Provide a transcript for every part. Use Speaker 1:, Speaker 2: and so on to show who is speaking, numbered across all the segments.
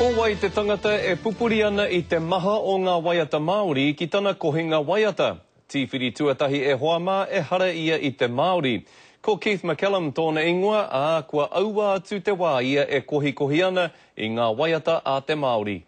Speaker 1: Ko wai te tangata e pupuri ana i te maha o ngā waiata Māori ki tana kohinga waiata? Tīwhiri tuatahi e hoa mā, ehara ia i te Māori. Ko Keith McCallum tōna ingoa, ā, kua aua atu te wā ia e kohikohi ana i ngā waiata a te Māori.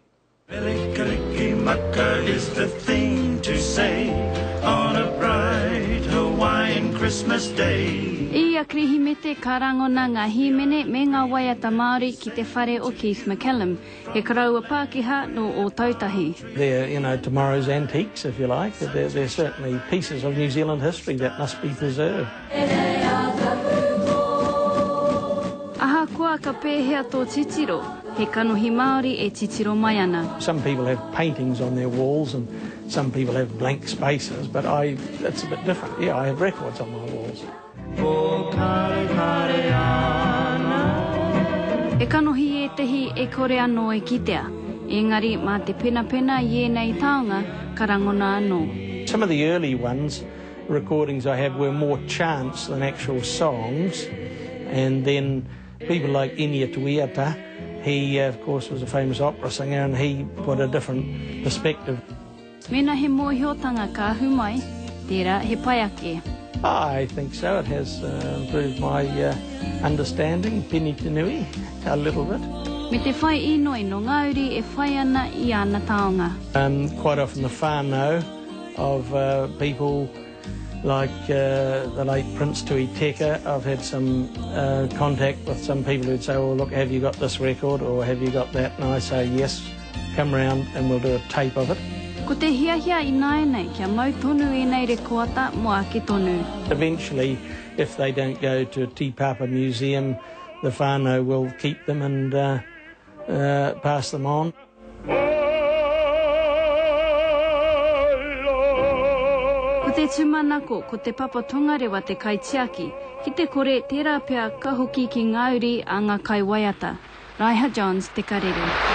Speaker 2: Mele Kalikimaka is the thing to say on a bright Hawaiian Christmas day.
Speaker 3: I ia Kirihimete ka rangona ngā hīmene me ngā waiata Māori ki te whare o Keith McCallum, he koroua Pākehā nō Ōtautahi.
Speaker 4: They're, you know, tomorrow's antiques, if you like. They're, they're certainly pieces of New Zealand history that must be preserved.
Speaker 3: Ahakoa ka pēhea tō titiro, he kanohi Māori e titiro mai ana.
Speaker 4: Some people have paintings on their walls and some people have blank spaces, but I, it's a bit different. Yeah, I have records on my walls.
Speaker 3: He kanohi ētehi e kore anō e kitea, engari mā te penapena i ēnei taonga ka rangona anō.
Speaker 4: Some of the early ones recordings I have were more chants than actual songs and then people like Inia Tuiata, he of course was a famous opera singer and he put a different perspective.
Speaker 3: Mēnā he mōhiotanga ka ahu mai, tērā he pai ake.
Speaker 4: I think so, it has improved my understanding, pini te nui, a little bit.
Speaker 3: Me te whai īnoi nō ngā uri e whai ana i āna taonga.
Speaker 4: Quite often the whānau of people like the late Prince Tui Teka, I've had some contact with some people who'd say, oh look, have you got this record or have you got that? And I say, yes, come round and we'll do a tape of it.
Speaker 3: Ko te hiahia ināianei kia mau tonu ēnei rekoata mō ake tonu.
Speaker 4: Eventually, if they don't go to Te Papa Museum, the whānau will keep them and uh, uh, pass them on.
Speaker 3: Ko te tūmanako, ko Te Papa Tongarewa te kaitiaki, ki te kore, tērā pea ka hoki ki ngā uri a ngā kaiwaiata. Raiha Johns, Te Karere.